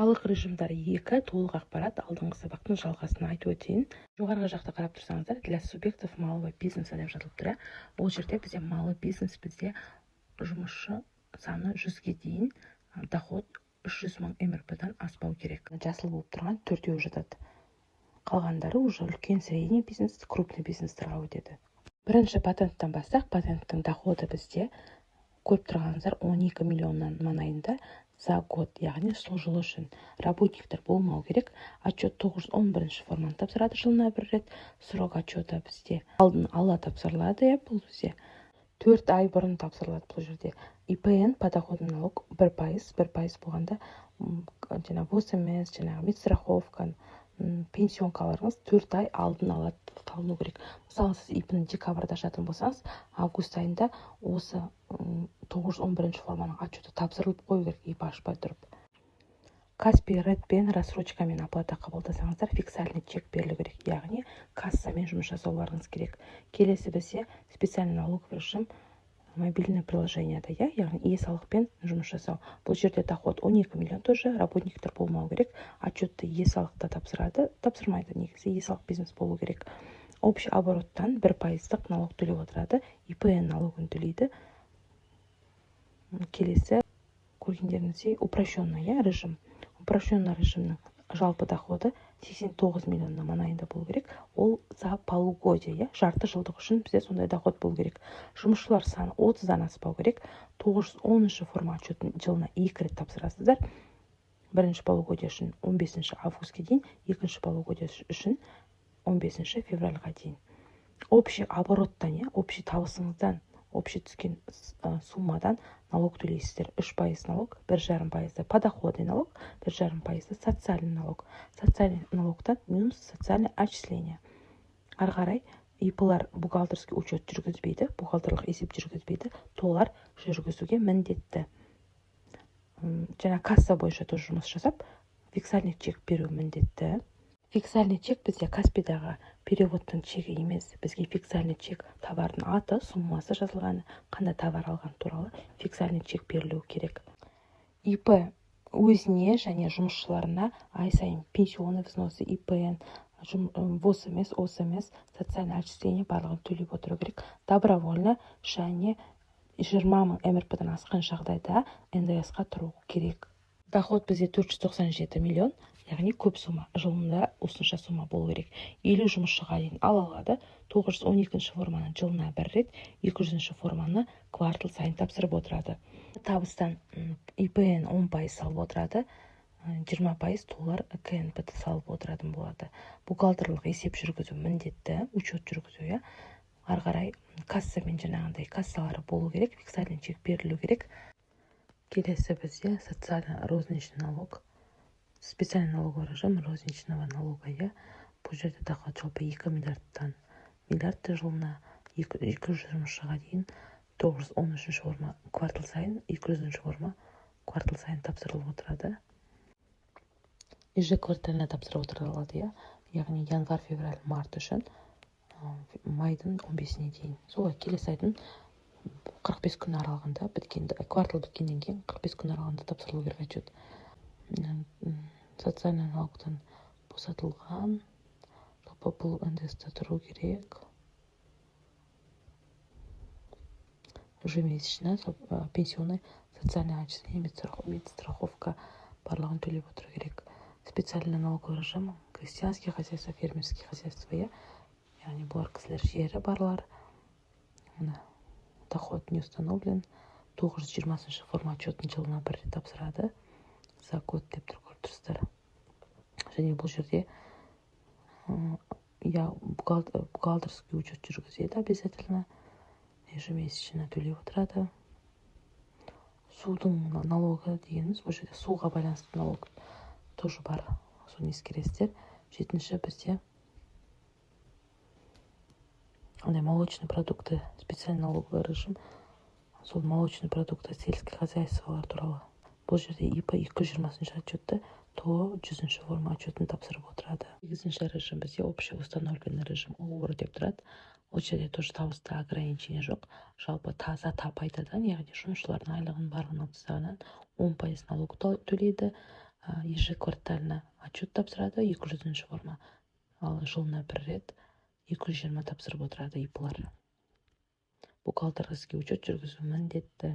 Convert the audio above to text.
Салық режимдері 2, толық ақпарат, алдыңғы сабақтың жалғасын айтып өтейін. Жоғарғы жақта қарап тұрсаңыздар, для субъектов малого бизнеса деп жазылып тұр. Ол жерде бізде малый бизнес, бізде жұмысшы саны 100-ге дейін, доход 300 мың МРП-дан аспау керек. Жасыл болып тұрған төртеуі жатады. Қалғандары уже үлкен средний бизнес, крупный бизнестарға өтеді. Бірінші патенттен бастақ, патенттің доходы бізде көріп тұрғаныңыздар 12 миллионнан маңайында за год, яғни сол жылы үшін. Работниктер болмау керек. Отчет 911 форманы тапсырады жылына бір рет. Срок отчета бізде алдын ала тапсырылады, иә, бұл бізде 4 ай бұрын тапсырылады бұл жерде. ИПН, подоходный налог 1%, 1% болғанда жаңағы ОСМС, жаңағы медстраховка, пенсионкаларыңыз 4 ай алдын ала салыну керек. Мысалы, сіз ИП-ні декабрьда ашатын болсаңыз, август айында осы 911 форманың отчеты тапсырылып қою керек ИП ашпай тұрып. Каспи Редпен рассрочкамен оплата қабылдасаңыздар, фискальный чек берілу керек, яғни кассамен жұмыс жасауларыңыз керек. Келесі бізде специальный налоговый режим мобильный приложениеда, иә, яғни е-салықпен жұмыс жасау. Бұл жерде доход 12 миллион тоже, работниктер болмау керек. Отчетты е-салықта тапсырады, тапсырмайды, негізі е-салық бизнес болу керек. Общий обороттан 1 пайыздық налог төлеп отырады, ИПН налогын төлейді. Келесі көргендеріңіздей упрощенный, иә, режим. Упрощенный режимнің жалпы доходы 89 миллионнан маңайында болу керек. Ол за полугодие, иә, жарты жылдық үшін бізде сондай доход болу керек. Жұмысшылар саны 30-дан аспау керек. 910 форма отчетін жылына екі рет тапсырасыздар. Бірінші полугодие үшін 15 августке дейін, екінші полугодие үшін 15 февральға дейін. Общий обороттан, иә, общий табысыңыздан, общий түскен суммадан налог төлейсіздер. 3% налог, 1,5 пайызы подоходный налог, 1,5 пайызы социальный налог. Социальный налогтан минус социальный отчисление. Ары қарай ИП-лар бухгалтерский учет жүргізбейді, бухгалтерлік есеп жүргізбейді, ТОО-лар жүргізуге міндетті. Жаңа касса бойынша тоже жұмыс жасап, фискальный чек беру міндетті. Фискальный чек бізде Каспидағы переводтың чегі емес, бізге фискальный чек товардың аты, суммасы жазылғаны, қандай товар алған туралы фискальный чек берілуі керек. ИП өзіне және жұмысшыларына ай сайын пенсионный взносы, ИПН, ВОСМС, ОСМС, социальный отчисление барлығын төлеп отыру керек добровольно және 20 000 МРП-дан асқан жағдайда НДС-қа тұру керек. Доход бізде 497 миллион, яғни көп сумма, жылында осынша сумма болу керек. 50 жұмысшыға дейін ала алады. 912 форманы жылына бір рет, 200 форманы квартал сайын тапсырып отырады. Табыстан ИПН 10% салып отырады, 20% ТОО-лар КНП салып отыратын болады. Бухгалтерлік есеп жүргізу міндетті, учет жүргізу, иә. Ары қарай кассамен, жаңағындай кассалары болу керек, фискальный чек берілу керек. Келесі бізде социально розничный налог, специальный налоговый режим розничного налога, иә. Бұл жерде доход жалпы 2 миллиардтан миллиард жылына, 200 жұмысшыға дейін. 913 форма квартал сайын, 200 форма квартал сайын тапсырылып отырады, ежеквартально тапсырып отырылады, иә, яғни январь, февраль, март үшін майдың 15-іне дейін, солай келесі айдың 45 күн аралығында біткен, квартал біткеннен кейін 45 күн аралығында тапсырылу керек отчет. Социальный налогтан босатылған, жалпы бұл НДС-та тұру керек. Ежемесячно пенсионный, социальный отчисление, медстраховка барлығын төлеп отыру керек. Специальный налоговый режим крестьянских хозяйства, фермерских хозяйства, иә, яғни бұлар кісілер жері барлар. Мына доход не установлен. 920 форма отчетін жылына бір рет тапсырады, за год деп тұр, көріп тұрсыздар. Және бұл жерде, иә, бухгалтерский учет жүргізеді обязательно, ежемесячно төлеп отырады. Судың налогы дегеніміз бұл жерде суға байланысты налог тоже бар, соны ескересіздер. Жетінші бізде андай молочные продукты, специальный налоговый режим, сол молочный продукты сельское хозяйстволар туралы. Бұл жерде ИП 220 отчетты, ТОО 100 форма отчетін тапсырып отырады. Сегізінші режим бізде общий установленный режим, ОУР деп тұрады. Ол жерде тоже табыста ограничение жоқ, жалпы таза пайдадан, яғни жұмысшылардың айлығын барлығын алып тастағаннан 10% налог төлейді. Ежеквартально отчет тапсырады, 200-форма, ал жылына бір рет 220 тапсырып отырады ИПлар. Бухгалтерский учет жүргізу міндетті.